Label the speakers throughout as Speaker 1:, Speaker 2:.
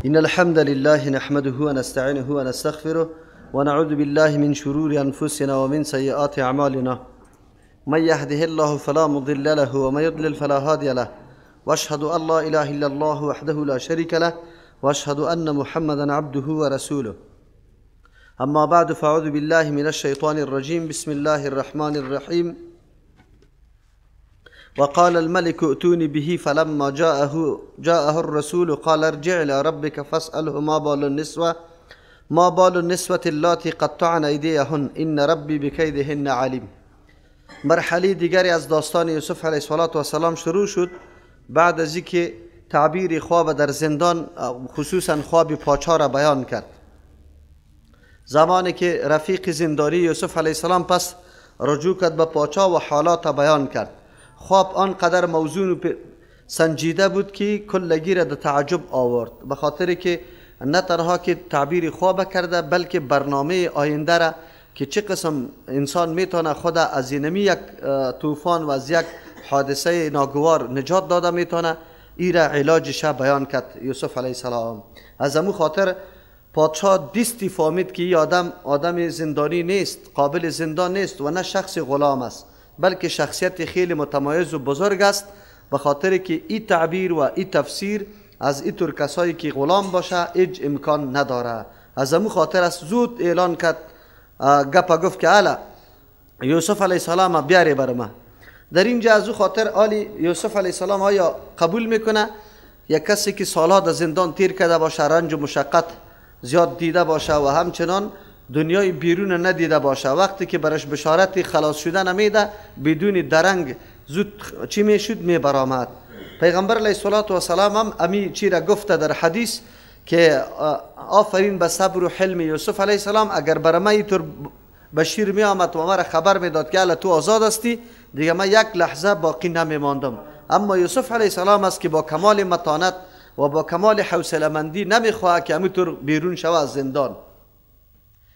Speaker 1: إن الحمد لله نحمده ونستعينه ونستغفره ونعوذ بالله من شرور أنفسنا ومن سيئات أعمالنا. من يهده الله فلا مضل له ومن يضلل فلا هادي له. وأشهد أن لا إله إلا الله وحده لا شريك له وأشهد أن محمدا عبده ورسوله. أما بعد، فأعوذ بالله من الشيطان الرجيم. بسم الله الرحمن الرحيم. وقال الملك ائتوني به فلما جاءه الرسول قال ارجع إلى ربك فاسأله ما بال النسوة اللاتي قطعن أيديهن إن ربي بكيدهن عليم. مرحله دیگری از داستان یوسف علیه السلام شروع شد بعد از اینکه تعبیر خواب در زندان، خصوصا خواب پاچا را بیان کرد. زمانی که رفیق زندانی یوسف علیه السلام پس رجوع کرد به پاچا و حالات بیان کرد، خواب آنقدر موزون و سنجیده بود که کلگی را در تعجب آورد، به خاطر که نه تنها که تعبیر خواب کرده، بلکه برنامه آینده را که چه قسم انسان میتونه خود از اینمی یک طوفان و از یک حادثه ناگوار نجات داده میتونه، ای را علاجش بیان کرد یوسف علیه السلام. از امو خاطر پادشاه دیستی فهمید که این آدم آدم زندانی نیست، قابل زندان نیست و نه شخص غلام است، بلکه شخصیت خیلی متمایز و بزرگ است، به خاطر که این تعبیر و این تفسیر از این طور کسایی که غلام باشه هیچ امکان نداره. از امو خاطر است زود اعلان کرد، گپا گفت که الا یوسف علیه السلام بیاری بر ما. در اینجا از او خاطر آلی یوسف علیه السلام آیا قبول میکنه یک کسی که سالها در زندان تیر کرده باشه، رنج و مشقت زیاد دیده باشه و همچنان دنیای بیرون ندیده باشه، وقتی که برش بشارت خلاص شدن نمیده، بدون درنگ زود چی میشد؟ میبرآمد. پیغمبر علیه السلام هم امی چی را گفته در حدیث که آفرین به صبر و حلم یوسف علیه السلام، اگر بر ما اینطور بشیر می آمد و مرا خبر میداد که الا تو آزاد هستی، دیگه من یک لحظه باقی نمیماندم. اما یوسف علیه السلام است که با کمال متانت و با کمال حوصله مندی نمیخواه که همینطور بیرون شوه از زندان.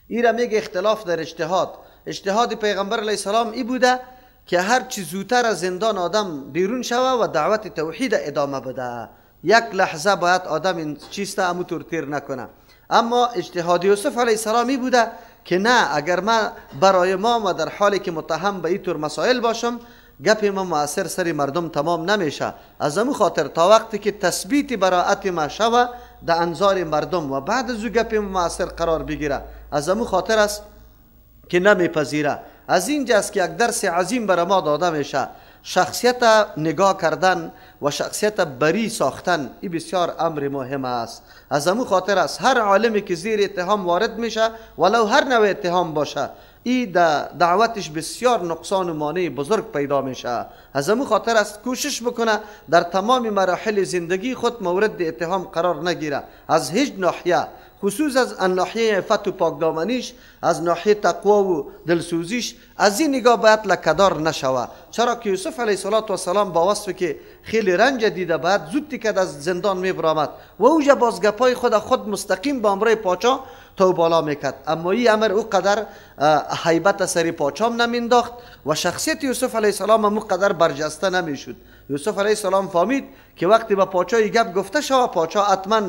Speaker 1: ای را میگه اختلاف در اجتهاد. اجتهاد پیغمبر علیه السلام ای بوده که هر چی زودتر از زندان آدم بیرون شوه و دعوت توحید ادامه بده، یک لحظه باید آدم این چیست همونطور تیر نکنه. اما اجتهاد یوسف علیه السلام ای بوده که نه، اگر من برای ما و در حالی که متهم به اینطور مسائل باشم، گپ ما مؤثر سر مردم تمام نمیشه. از امو خاطر تا وقتی که تثبیت براءت ما شوه در انظار مردم و بعد از او گپ ما مؤثر قرار بگیره، از امو خاطر است که نمیپذیره. از اینجاست که یک درس عظیم برای ما داده میشه، شخصیت نگاه کردن و شخصیت بری ساختن این بسیار امر مهم است. از امو خاطر است هر عالمی که زیر اتهام وارد میشه، ولو هر نوع اتهام باشه، ای دعوتش بسیار نقصان و مانع بزرگ پیدا میشه. از امو خاطر است کوشش بکنه در تمام مراحل زندگی خود مورد اتهام قرار نگیره از هیچ ناحیه، خصوص از ناحیه عفت و پاکدامنیش، از ناحیه تقوا و دلسوزیش، از این نگاه باید لکدار نشوه. چرا که یوسف علیه السلام با وصف که خیلی رنج دیده، باید زود که از زندان میبرآمد و اوجا بازگپای خود مستقیم با امرای پاچا تو بالا میکرد. اما این امر او قدر هیبت سری پاچام نمینداخت و شخصیت یوسف علیه السلام هم قدر برجسته نمیشد. یوسف علیه السلام فهمید که وقتی به پاچای گپ گفته شوه، پاچا حتما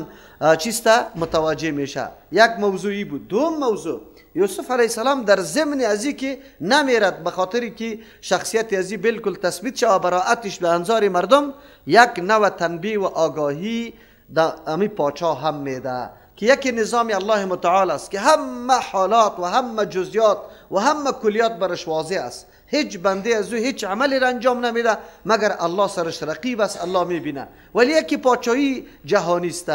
Speaker 1: چیسته متوجه میشه. یک موضوعی بود. دوم موضوع، یوسف علیه السلام در ضمن ازی که نمیرد به خاطر که شخصیت ازی بالکل تثبیت شوه براءتش به انظار مردم، یک نوع تنبیه و آگاهی در امی پاچا هم میده که یکی نظام الله متعال است که همه حالات و همه جزئیات و همه کلیات برش واضح است. هیچ بنده از او هیچ عملی را انجام نمیده مگر الله سرش رقیب است، الله میبینه. ولی یکی پاچایی جهانی است،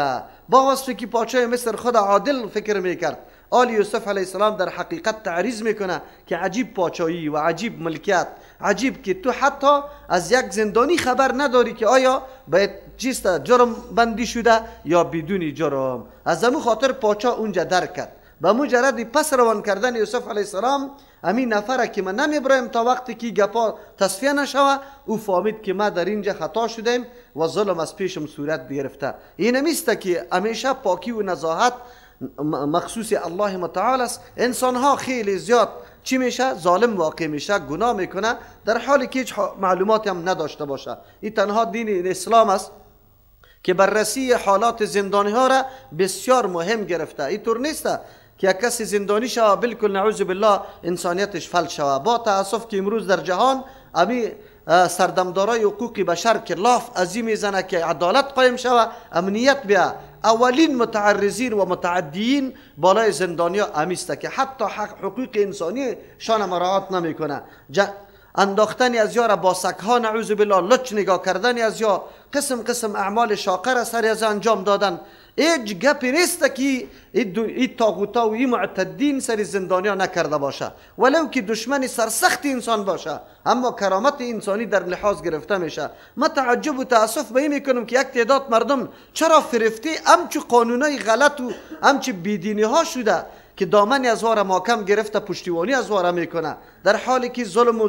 Speaker 1: با وصفی که پاچای مصر خود عادل فکر میکرد، آل یوسف علیه السلام در حقیقت تعریض میکنه که عجیب پاچایی و عجیب ملکیت، عجیب که تو حتی از یک زندانی خبر نداری که آیا باید چیست جرم بندی شده یا بدون جرم. از امو خاطر پاچا اونجا درک کرد. به مجرد پس روان کردن یوسف علیه السلام، امین نفره که من نمیبرایم تا وقتی که گپا تصفیه نشوه، او فهمید که ما در اینجا خطا شدیم و ظلم از پیشم صورت گرفته. این نمیسته که همیشه پاکی و نزاهت مخصوص الله متعال است. انسان ها خیلی زیاد چی میشه؟ ظالم واقع میشه، گناه میکنه، در حالی که هیچ معلوماتی هم نداشته باشه. این تنها دین اسلام است که بررسی حالات زندانی ها را بسیار مهم گرفته. اینطور نیست که یک کسی زندانی شوه بالکل نعوذ بالله انسانیتش فلج شوه. با تاسف که امروز در جهان امی سردمدارای حقوق بشر که لاف ازی میزنه که عدالت قایم شوه، امنیت بیا، اولین متعرضین و متعدیین بالای زندانیا امیسته که حتی حقوق انسانی شان مراعات نمیکنه. انداختن از یا را با سگها نعوذ بالله، لچ نگاه کردن از یا، قسم قسم اعمال شاقه را سر از انجام دادن. هیچ گپی نیست که این طاغوتا و این معتدین سر زندانیا نکرده باشه، ولو که دشمن سرسخت انسان باشه، اما کرامت انسانی در لحاظ گرفته میشه. ما تعجب و تاسف به این میکنم که یک تعداد مردم چرا فرفته همچو قانونای غلط و همچو بیدینی ها شده که دامن از واره محکم گرفته پشتیبانی از واره میکنه، در حالی که ظلم و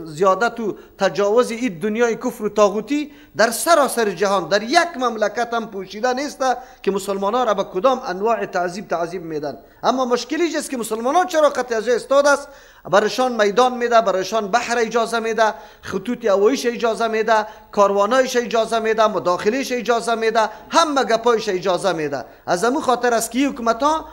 Speaker 1: زیادت و تجاوز این دنیای کفر و طاغوتی در سراسر جهان در یک مملکت هم پوشیده نیست که مسلمان ها را به کدام انواع تعذیب میدن. اما مشکلی است که مسلمان ها چرا قطع از استاد است، برایشان میدان میده، برایشان بحر اجازه میده، خطوط هواییش اجازه میده، کاروانایش اجازه میده، مداخلهش اجازه میده، همه گپایش اجازه میده. از امو خاطر است که حکومت ها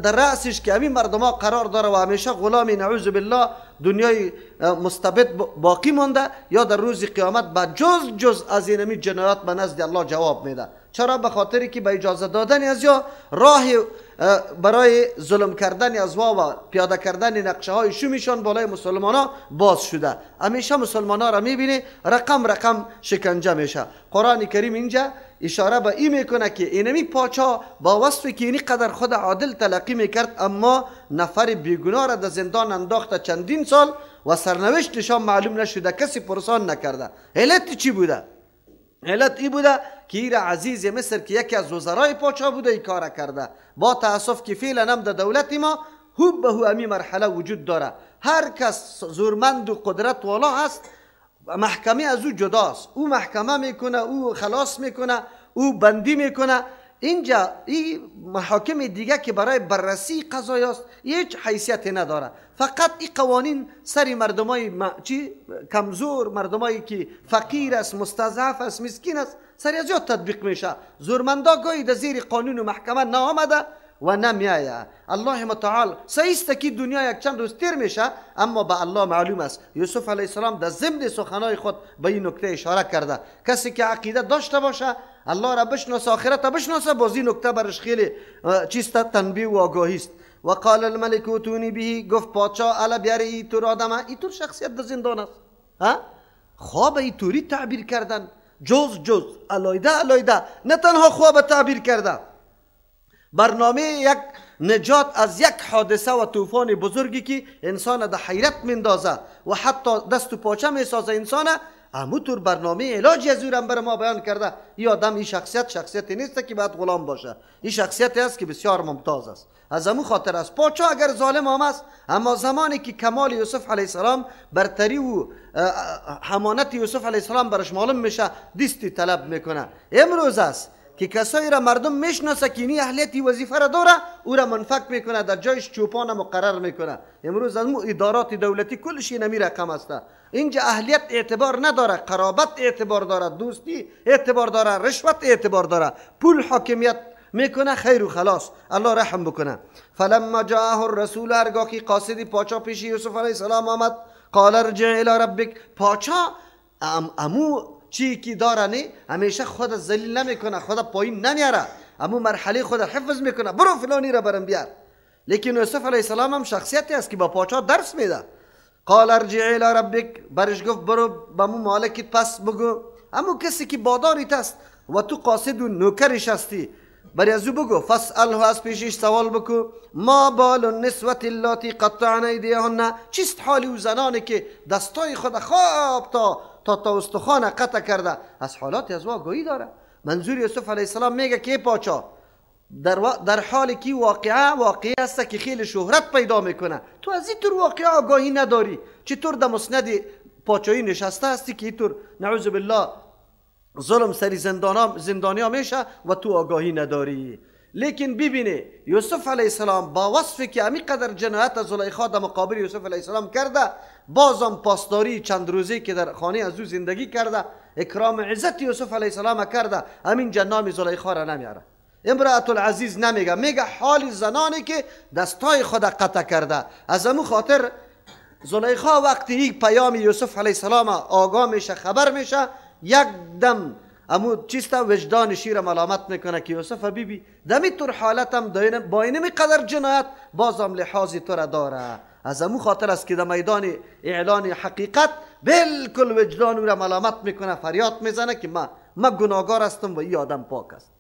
Speaker 1: در رأسش که همین مردم ها قرار داره و همیشه غلام نعوذ بالله دنیای مستبد باقی مانده، یا در روز قیامت به جز از اینمی جنایات به نزد الله جواب میده. چرا؟ به خاطری که به اجازه دادن از یا راه برای ظلم کردن از وا و پیاده کردن نقشه های شومیشان بالای مسلمان ها باز شده. همیشه مسلمان ها را میبینی رقم رقم شکنجه میشه. قرآن کریم اینجا اشاره به این میکنه که اینمی پاچا با وصف که اینی قدر خود عادل تلقی میکرد، اما نفر بیگناه را در زندان انداخته چندین سال و سرنوشتشان معلوم نشده، کسی پرسان نکرده. علت چی بوده؟ علت ای بوده که ایر عزیز مصر که یکی از وزرای پاچا بوده ای کار کرده. با تاسف که فعلا هم در دولت ما هو به هو امی مرحله وجود داره. هر کس زورمند و قدرت والا هست، محکمه از او جداست، او محکمه میکنه، او خلاص میکنه، او بندی میکنه. اینجا این محاکم دیگه که برای بررسی قضایاست هیچ حیثیت نداره. فقط این قوانین سر مردمای چی کمزور، مردمایی که فقیر است، مستضعف است، مسکین است، سر از یاد تطبیق میشه. زورمندا گاهی در زیر قانون و محکمه نآمده و نمیآید. الله متعال سعیست که دنیا یک چند روز تیر میشه، اما به الله معلوم است. یوسف علیه السلام در ضمن سخنای خود به این نکته اشاره کرده. کسی که عقیده داشته باشه، الله را بشناسه، آخرت بشناسه، باز این نکته برش خیلی چیست، تنبیه و آگاهی است. و قال الملک ائتونی به، گفت پادشاه الا بیاره ای طور آدمه، ای طور شخصیت در زندان است. ها خواب ای طوری تعبیر کردن، جز جز علایده علایده، نه تنها خواب تعبیر کرده، برنامه یک نجات از یک حادثه و طوفان بزرگی که انسان در حیرت میندازه و حتی دست و پاچه میسازه انسان، همونطور برنامه علاجی از او بر ما بیان کرده. این آدم، این شخصیت شخصیتی نیست که باید غلام باشه، این شخصیتی است که بسیار ممتاز است. از همون خاطر است پاچا اگر ظالم هم است، اما زمانی که کمال یوسف علیه السلام، برتری و حمانت یوسف علیه السلام برش معلوم میشه، دستی طلب میکنه. امروز است که کسایی را مردم میشناسه که اینی اهلیت وظیفه را داره، او را منفک میکنه، در جایش چوپان مقرر میکنه. امروز از ادارات دولتی کلش اینمی رقم است. اینجا اهلیت اعتبار نداره، قرابت اعتبار داره، دوستی اعتبار داره، رشوت اعتبار داره، پول حاکمیت میکنه، خیر و خلاص. الله رحم بکنه. فلما جاءه الرسول، هرگاه که قاصد پاچا پیش یوسف علیه السلام آمد، قال ارجع الی ربک. پاچا امو چی که داره نه، همیشه خود ذلیل نمیکنه، خود پایین نمیاره، امو مرحله خود حفظ میکنه، برو فلانی را برم بیار. لیکن یوسف علیه السلام هم شخصیتی است که با پاچا درس میده. قال ارجع الی ربک، برش گفت برو به مو مالکت پس بگو، امو کسی که باداریت است و تو قاصد و نوکرش هستی، بری از او بگو فاسأله، از پیشش سوال بکو، ما بال النسوة اللاتی قطعن ایدیهن، چیست حال او زنانی که دستای خود خواب تا استخوان قطع کرده، از حالات از آگاهی داره. منظور یوسف علیه السلام میگه که پاچا در حالی که واقعه است که خیلی شهرت پیدا میکنه، تو از این طور واقعه آگاهی نداری، چطور در مسند پاچایی نشسته هستی که اینطور نعوذ بالله ظلم سری زندانیا میشه و تو آگاهی نداری. لیکن ببینه یوسف علیه السلام با وصفی که همی قدر جنایت زلیخا در مقابل یوسف علیه السلام کرده، بازم پاسداری چند روزه که در خانه از او زندگی کرده، اکرام عزت یوسف علیه السلام کرده، همینجا نام زلیخا را نمیاره، امرأة العزیز نمیگه، میگه حال زنانی که دستای خود قطع کرده. از امو خاطر زلیخا وقتی یک پیام یوسف علیه السلام آگاه میشه، خبر میشه، یک دم امو چیستا وجدان شیر ملامت میکنه که یوسف بیبی دمی طور حالتم با اینمی قدر جنایت بازم لحاظ تو را داره. از امو خاطر است که در میدان اعلان حقیقت بالکل وجدان او را ملامت میکنه، فریاد میزنه که ما گناهگار هستم و این آدم پاک است.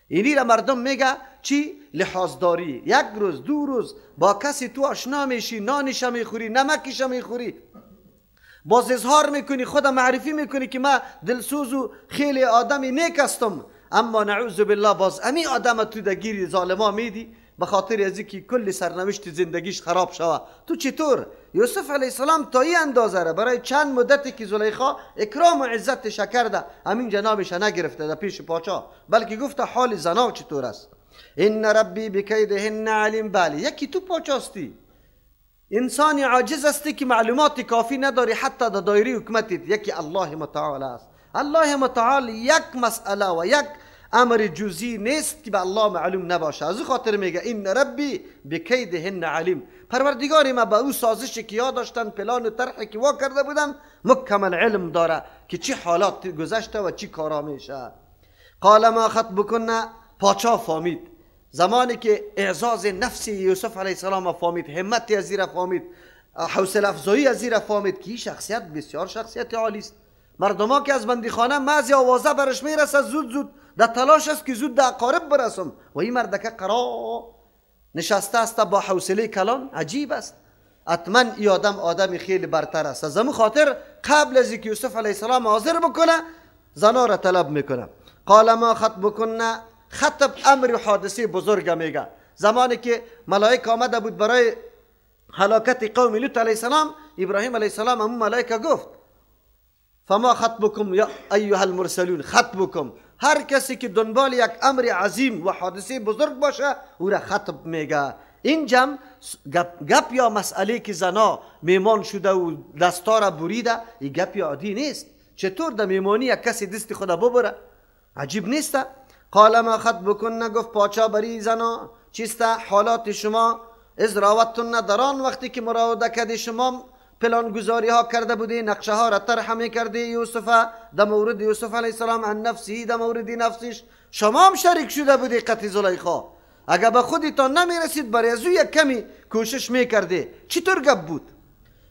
Speaker 1: اینی را مردم میگه چی؟ لحاظداری. یک روز دو روز با کسی تو آشنا میشی، نانش میخوری، نمکش میخوری، باز اظهار میکنی، خود معرفی میکنی که من دلسوز و خیلی آدمی نیک هستم، اما نعوذ بالله باز امی آدم تو دگیری ظالما میدی به خاطر از اینکه کل سرنوشت زندگیش خراب شوه. تو چطور یوسف علیه السلام تا این اندازه را برای چند مدتی که زلیخا اکرام و عزتش کرده همین جنابش نگرفته در پیش پاچا، بلکه گفته حال زنا چطور است. ان ربی بکیدهن علیم. بله یکی تو پاچاستی، انسان عاجز هستی که معلومات کافی نداری حتی در دایره حکومتت، یکی الله متعال است. الله متعال یک مسئله و یک امر جزئی نیست که به الله معلوم نباشه. از او خاطر میگه ان ربی بکیدهن علیم، پروردگار ما به او سازشی که یاد داشتن، پلان و طرحی که وا کرده بودن مکمل علم داره که چی حالات گذشته و چی کارا میشه. قال ما خطبکن. پاچا فامید زمانی که اعزاز نفس یوسف علیه السلام فامید، همت از زیر فامید، حوصله افزایی از زیر فامید که این شخصیت بسیار شخصیت عالی است. مردما که از بندیخانه بعضی آوازه برش میرسه زود زود در تلاش است که زود در اقارب برسم، و این مردکه قرار نشسته است با حوصله کلان. عجیب است. حتما این آدم آدم خیلی برتر است. از همون خاطر قبل از اینکه یوسف علیه السلام حاضر بکنه زنا را طلب میکنه. قال ما خطبکن. خطب امر حادثه بزرگ میگه. زمانی که ملائک آمده بود برای هلاکت قوم لوط علیه السلام، ابراهیم علیه السلام همون ملائکه گفت فما خطبکم یا ایها المرسلون. خطبکم، هر کسی که دنبال یک امر عظیم و حادثه بزرگ باشه او را خطب میگه. این جمع گپ یا مسئله که زنا میمان شده و دستا را بریده، این گپ عادی نیست. چطور در میمانی یک کسی دست خود ببره؟ عجیب نیست؟ قال ما خطبکن. گفت پاچا بری زنا چیست حالات شما؟ از راوتتن، در آن وقتی که مراوده کردی شما پلان گذاری ها کرده بودی، نقشه ها را طرح میکردی یوسف در مورد یوسف علیه السلام، عن نفسی در مورد نفسش شما هم شریک شده بودی قتل زلیخا. اگر به خودتان نمیرسید برای از او یک کمی کوشش میکردی. چطور گپ بود؟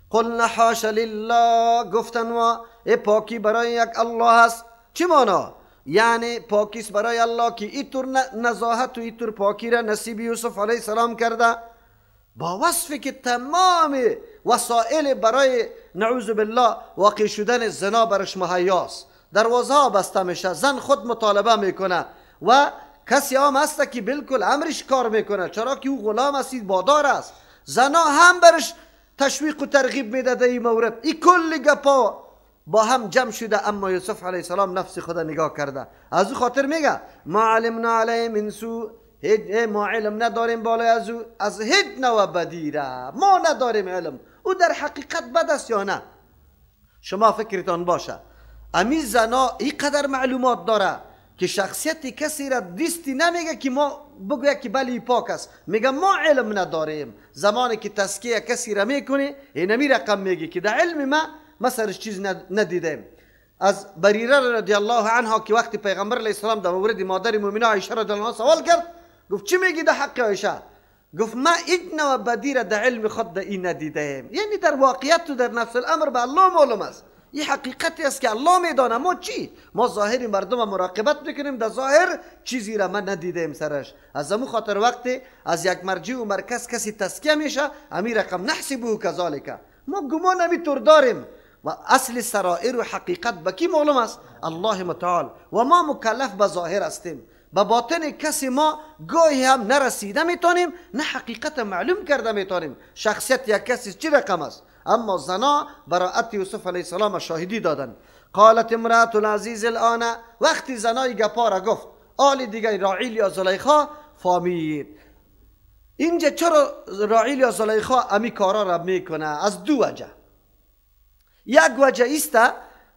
Speaker 1: قلنا حاش لله. گفتن و ای پاکی برای یک الله است. چی مانا؟ یعنی پاکیست برای الله که اینطور نزاهت و اینطور پاکی را نصیب یوسف علیه السلام کرده، با وصفی که تمام وسایل برای نعوذ بالله واقع شدن زنا برش مهیاست. دروازه ها بسته میشه، زن خود مطالبه میکنه و کسی هم هست که بالکل امرش کار میکنه، چرا که او غلام است، بادار است. زنا هم برش تشویق و ترغیب میده در این مورد. این کل گپا با هم جمع شده، اما یوسف علیه السلام نفس خود نگاه کرده. از او خاطر میگه ما علمنا علیه من سوء، ما علم نداریم بالای از او، از هیچ نوع بدی را ما نداریم علم. او در حقیقت بد است یا نه؟ شما فکرتان باشه امی زنا اینقدر معلومات داره که شخصیت کسی را دیستی نمیگه که ما بگوید که بلی پاک است، میگه ما علم نداریم. زمانی که تزکیه کسی را میکنه اینمی رقم میگه که در علم ما سرش چیز ندیدیم. از بریره رضی الله عنها که وقتی پیغمبر علیه السلام در مورد مادر مؤمنه عایشه رضی الله عنها سوال کرد، گفت چی میگی در حق عایشه؟ گفت ما هیچ نوع بدی را در علم خود در این ندیدیم. یعنی در واقعیت و در نفس الامر به الله معلوم است. این حقیقتی است که الله میدانه. ما چی؟ ما ظاهر مردم مراقبت میکنیم، در ظاهر چیزی را ما ندیدیم سرش. از همون خاطر وقتی از یک مرجع و مرکز کسی تزکیه میشه، امی رقم نحسبه کذالک، ما گمان همی داریم. و اصل سرائر و حقیقت به کی معلوم است؟ الله متعال. و ما مکلف به ظاهر هستیم، به باطن کسی ما گاهی هم نرسیده میتونیم، نه حقیقت معلوم کرده میتونیم شخصیت یک کسی چی رقم است. اما زنا براءت یوسف علیه السلام شاهدی دادن. قالت امرأة العزیز الان، وقتی زنای گپا را گفت آل دیگه راعیل یا زلیخا فامید. اینجا چرا راعیل یا زلیخا امی کارا را میکنه؟ از دو وجه. یک وجه است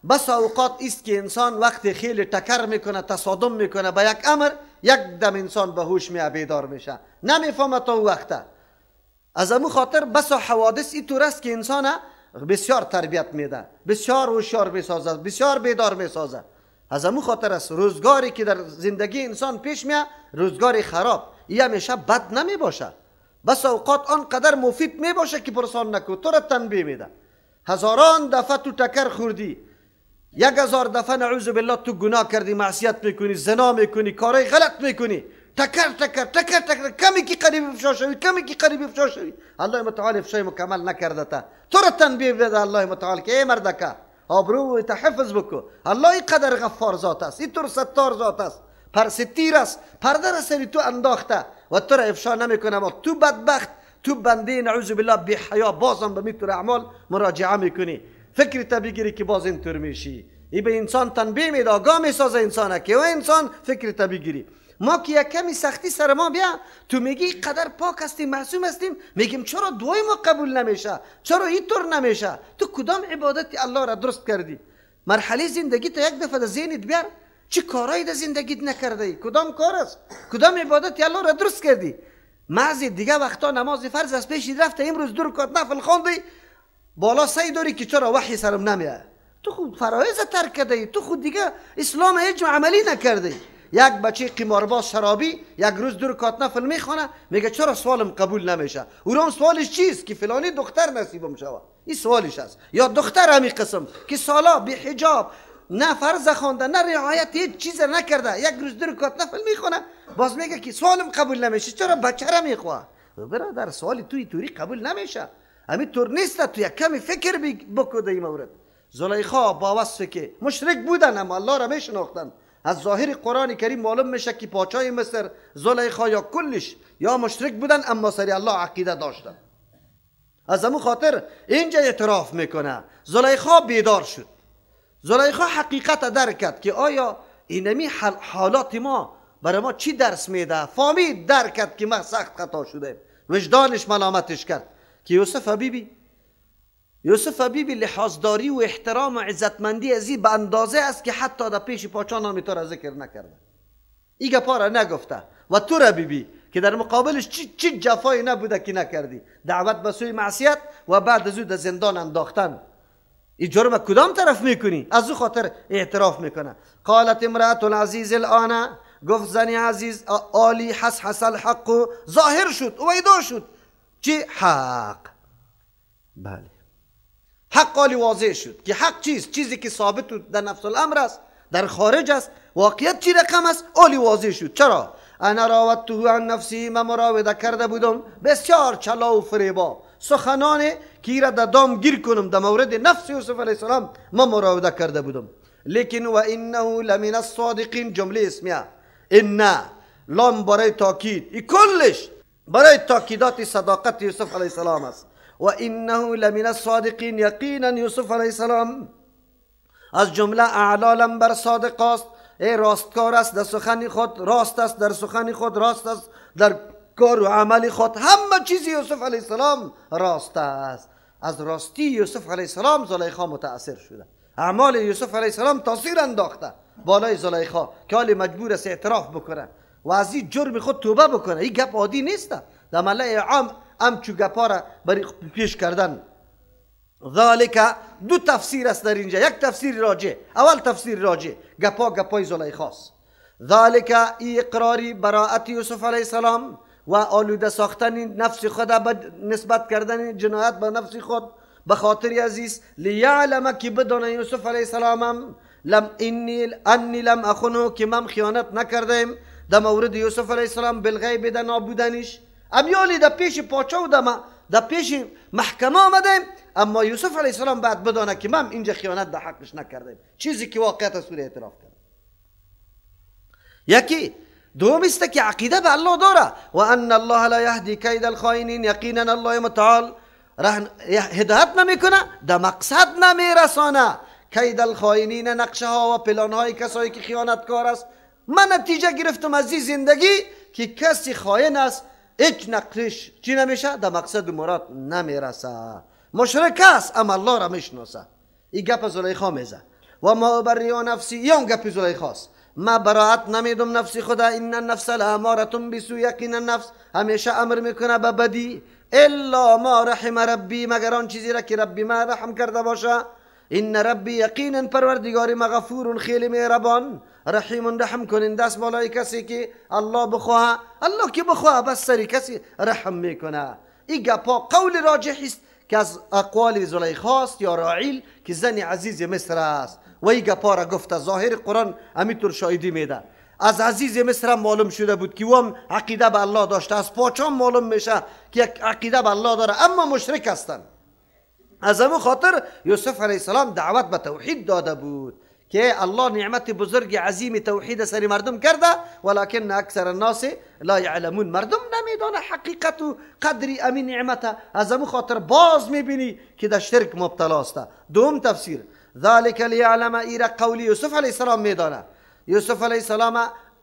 Speaker 1: بس اوقات است که انسان وقتی خیلی تکر میکنه، تصادم میکنه به یک امر، یک دم انسان به هوش میاد، بیدار میشه، نمیفهمه تا وقته. از امو خاطر بس حوادث اینطور است که انسان بسیار تربیت میده، بسیار هوشیار میسازه، بسیار بیدار میسازه. از امو خاطر است روزگاری که در زندگی انسان پیش میاد، روزگار خراب، این همیشه بد نمی باشه. بس اوقات آنقدر مفید می باشه که پرسان نکو، تو را تنبیه میده. هزاران دفعه تو تکر خوردی، 1000 دفعه نعوذ بالله تو گناه کردی، معصیت میکنی، زنا میکنی، کارهای غلط میکنی، تکر تکر تکر تکر، کمی که قریب افشا شوی، کمی که قریب افشا شوی، الله متعال افشای مکمل نکرده تا تو را تنبیه بده الله متعال که ای مردکه آبرو تحفظ بکو. الله اینقدر غفار ذات است، اینطور ستار ذات است، پر ستیر است، پرده را سری تو انداخته و تو را افشا نمیکنه. ما تو بدبخت، تو بنده نعوذ بالله بی حیا، بازم به میتور اعمال مراجعه میکنی، فکر تا بگیری که باز اینطور میشی. ای به انسان تنبیه میده، آگاه میسازه انسانه که او انسان فکر تا بگیری. ما که یک کمی سختی سر ما بیا، تو میگی قدر پاک هستیم، معصوم هستیم، میگیم چرا دعای ما قبول نمیشه، چرا اینطور نمیشه؟ تو کدام عبادت الله را درست کردی؟ مرحله زندگی تا یک دفعه در ذهنت بیار، چه کارایی در زندگیت نکرده ای، کدام کار است، کدام عبادت الله را درست کردی؟ بعضی دیگه وقتا نماز فرض از پیش رفته، امروز 2 رکعت نفل خواندی، بالا سعی داری که چرا وحی سرم نمیاد. تو خود فرایض ترک کرده ای، تو خود دیگه اسلام هیچ عملی نکرده ای. یک بچه قمارباز شرابی یک روز 2 رکعت نفل میخوانه، میگه چرا سوالم قبول نمیشه؟ او هم سوالش چیست؟ که فلانی دختر نصیبم شوه، این سوالش است. یا دختر همی قسم که سالا بی حجاب، نه فرض خوانده، نه رعایت هیچ چیز نکرده، یک روز 2 رکعت نفل میخونه، باز میگه که سوالم قبول نمیشه، چرا بچه را میخواه؟ برادر سوال توی توری قبول نمیشه، همین طور نیست. تو یک کمی فکر بکو در این مورد. زلیخا با وصف که مشرک بودن اما الله را میشناختن، از ظاهر قرآن کریم معلوم میشه که پاچای مصر زلیخا یا کلش یا مشرک بودن اما سری الله عقیده داشتن. از همون خاطر اینجا اعتراف میکنه. زلیخا بیدار شد، زلیخا حقیقت درک کرد که آیا اینمی حالات ما برای ما چی درس میده. فهمید، درک کرد که ما سخت خطا شده. وجدانش ملامتش کرد که یوسف حبیبی، یوسف حبیبی لحاظداری و احترام و عزتمندی از این به اندازه است که حتی در پیش پاچا نام تو را ذکر نکرده، این گپا را نگفته. و تو را بیبی که در مقابلش چی جفایی نبوده که نکردی، دعوت به سوی معصیت و بعد از او در زندان انداختن، این جرم کدام طرف میکنی؟ از او خاطر اعتراف میکنه. قالت امرأة العزیز الان، گفت زن عزیز آلی حس حس الحق، ظاهر شد، ویدا شد چی؟ حق. بله، حق آلی واضح شد که حق چیست؟ چیزی که ثابت در نفس الامر است، در خارج است، واقعیت چی رقم است؟ آلی واضح شد. چرا؟ انا راودته عن نفسی، من مراوده کرده بودم، بسیار چلا و فریبا، سخنان که را در دام گیر کنم در مورد نفس یوسف علیه السلام من مراوده کرده بودم، لیکن و انه لمن الصادقین، جمله اسمیه، ان لام برای تاکید، ای کلش برای تاکیدات صداقت یوسف علیه السلام است. و انه لمن الصادقین، یقینا یوسف علیه السلام از جمله اعلالم بر صادق است، ای راستکار است، در سخن خود راست است، در سخن خود راست است، در کار و عمل خود همه چیز یوسف علیه السلام راست است. از راستی یوسف علیه السلام زلیخا متاثر شده، اعمال یوسف علیه السلام تاثیر انداخته بالای زلیخا که حال مجبور است اعتراف بکنه و از این جرم خود توبه بکنه. این گپ عادی نیست، در ملأ عام همچو گپا را برای پیش کردن. ذالک دو تفسیر است در اینجا، یک تفسیر راجع، اول تفسیر راجع گپا گپای زلیخاست. ذالک ای اقراری براءت یوسف علیه السلام و آلوده ساختن نفس خود به نسبت کردن جنایت به نفس خود به خاطر عزیز، لیعلم که بدون یوسف علیه السلام لم انی لم اخنه، که من خیانت نکردم در مورد یوسف علیه السلام بالغیب در نابودنش، امیالی در پیش پاچا و در پیش محکمه آمدیم، اما یوسف علیه السلام بعد بدانه که من اینجا خیانت در حقش نکردم، چیزی که واقعیت از اعتراف کرد. یکی دوم است که عقیده به الله داره، و ان الله لا یهدی کید الخائنین، یقینا الله متعال هدایت نمیکنه، در مقصد نمیرسانه. کید الخائنین، نقشه ها و پلان های کسایی که خیانتکار است. من نتیجه گرفتم از این زندگی که کسی خائن است هیچ نقشش چی نمیشه، در مقصد و مراد نمیرسه. مشرک است اما الله را میشناسه. این گپ زلیخا میزه. و ما ابرئ نفسی، یان گپی زلیخاست، ما براعت نمیدم نفسی خدا، ان النفس لاماره بسوء، یقینا النفس همیشه امر میکنه به بدی، الا ما رحم ربی، مگر آن چیزی را که ربی ما رحم کرده باشه. ان ربی یقینا پروردگار ما غفور خیلی مهربان، رحیم رحم کننده است بالای کسی که الله بخواه، الله که بخواه بس سری کسی رحم میکنه. این گپا قول راجح است که از اقوال زلیخاست یا راعیل که زن عزیز مصر است و این گپا را گفته. ظاهر قرآن همینطور شاهدی میده. از عزیز مصر هم معلوم شده بود که او هم عقیده به الله داشته، از پاچام معلوم میشه که یک عقیده به الله داره، اما مشرک هستند. از همون خاطر یوسف علیه السلام دعوت به توحید داده بود که الله نعمت بزرگ عظیم توحید سر مردم کرده، ولکن اکثر الناس لا یعلمون، مردم نمیدانه حقیقت و قدری امین نعمت. از همون خاطر باز میبینی که در شرک مبتلا است. دوم تفسیر ذلك لیعلم، ایره قول یوسف علیه السلام میدانه. یوسف علیه السلام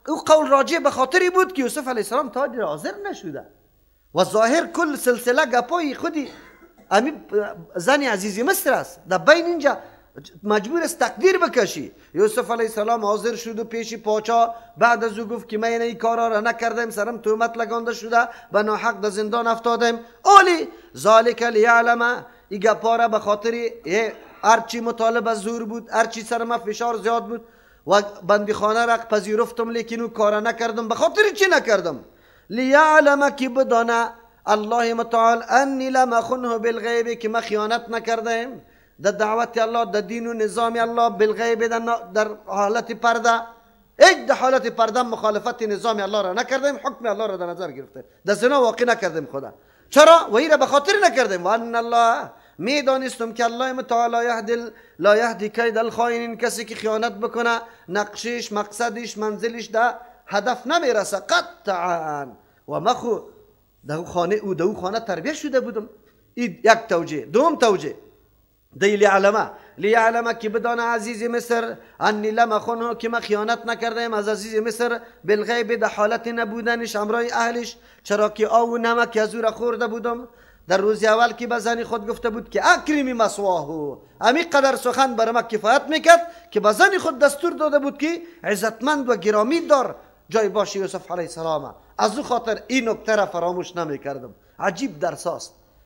Speaker 1: او قول راجع به خاطری بود که یوسف علیه السلام تا حاضر نشده و ظاهر کل سلسله گپای خودی امی زن عزیزی مصر است. در بین اینجا مجبور است تقدیر بکشی. یوسف علیه السلام حاضر شد و پیش پاچا، بعد از او گفت که من این کارا را نکردم، سرم تهمت لگانده شده، به ناحق در زندان افتادم. اولی ذالک لیعلم، این گپا را به خاطر هرچی مطالبه زور بود، هرچی سر ما فشار زیاد بود و بندیخانه را پذیرفتم، لیکن او کارا نکردم. به خاطر چی نکردم؟ لیعلم که بدانه الله متعال انی لم اخنه بالغیب، که ما خیانت نکردم در دعوت الله، در دین و نظام الله، بالغیب در حالت پرده، هیچ در حالت پرده مخالفت نظام الله را نکردیم، حکم الله را در نظر گرفتیم، در زنا واقع نکردیم خدا. چرا؟ و این را به خاطر نکردیم. و ان الله، میدانستم که الله متعال لا یهدی کید الخائنین، کسی که خیانت بکنه نقشش، مقصدش، منزلش در هدف نمیرسه قطعا. و ما خو در خانه او در خانه تربیه شده بودم. این یک توجیه. دوم توجیه دی لیعلمه، لیعلمه که بدان عزیز مصر انی لم اخنه، که ما خیانت نکردیم از عزیز مصر بالغیب، در حالت نبودنش همراه اهلش، چرا که آب و نمک از او را خورده بودم. در روز اول که به زن خود گفته بود که اکرمی مثواه، امی قدر سخن بر ما کفایت میکرد که به زن خود دستور داده بود که عزتمند و گرامی دار جای باشی یوسف علیه السلام. از او خاطر این نکته را فراموش نمیکردم. عجیب درس است.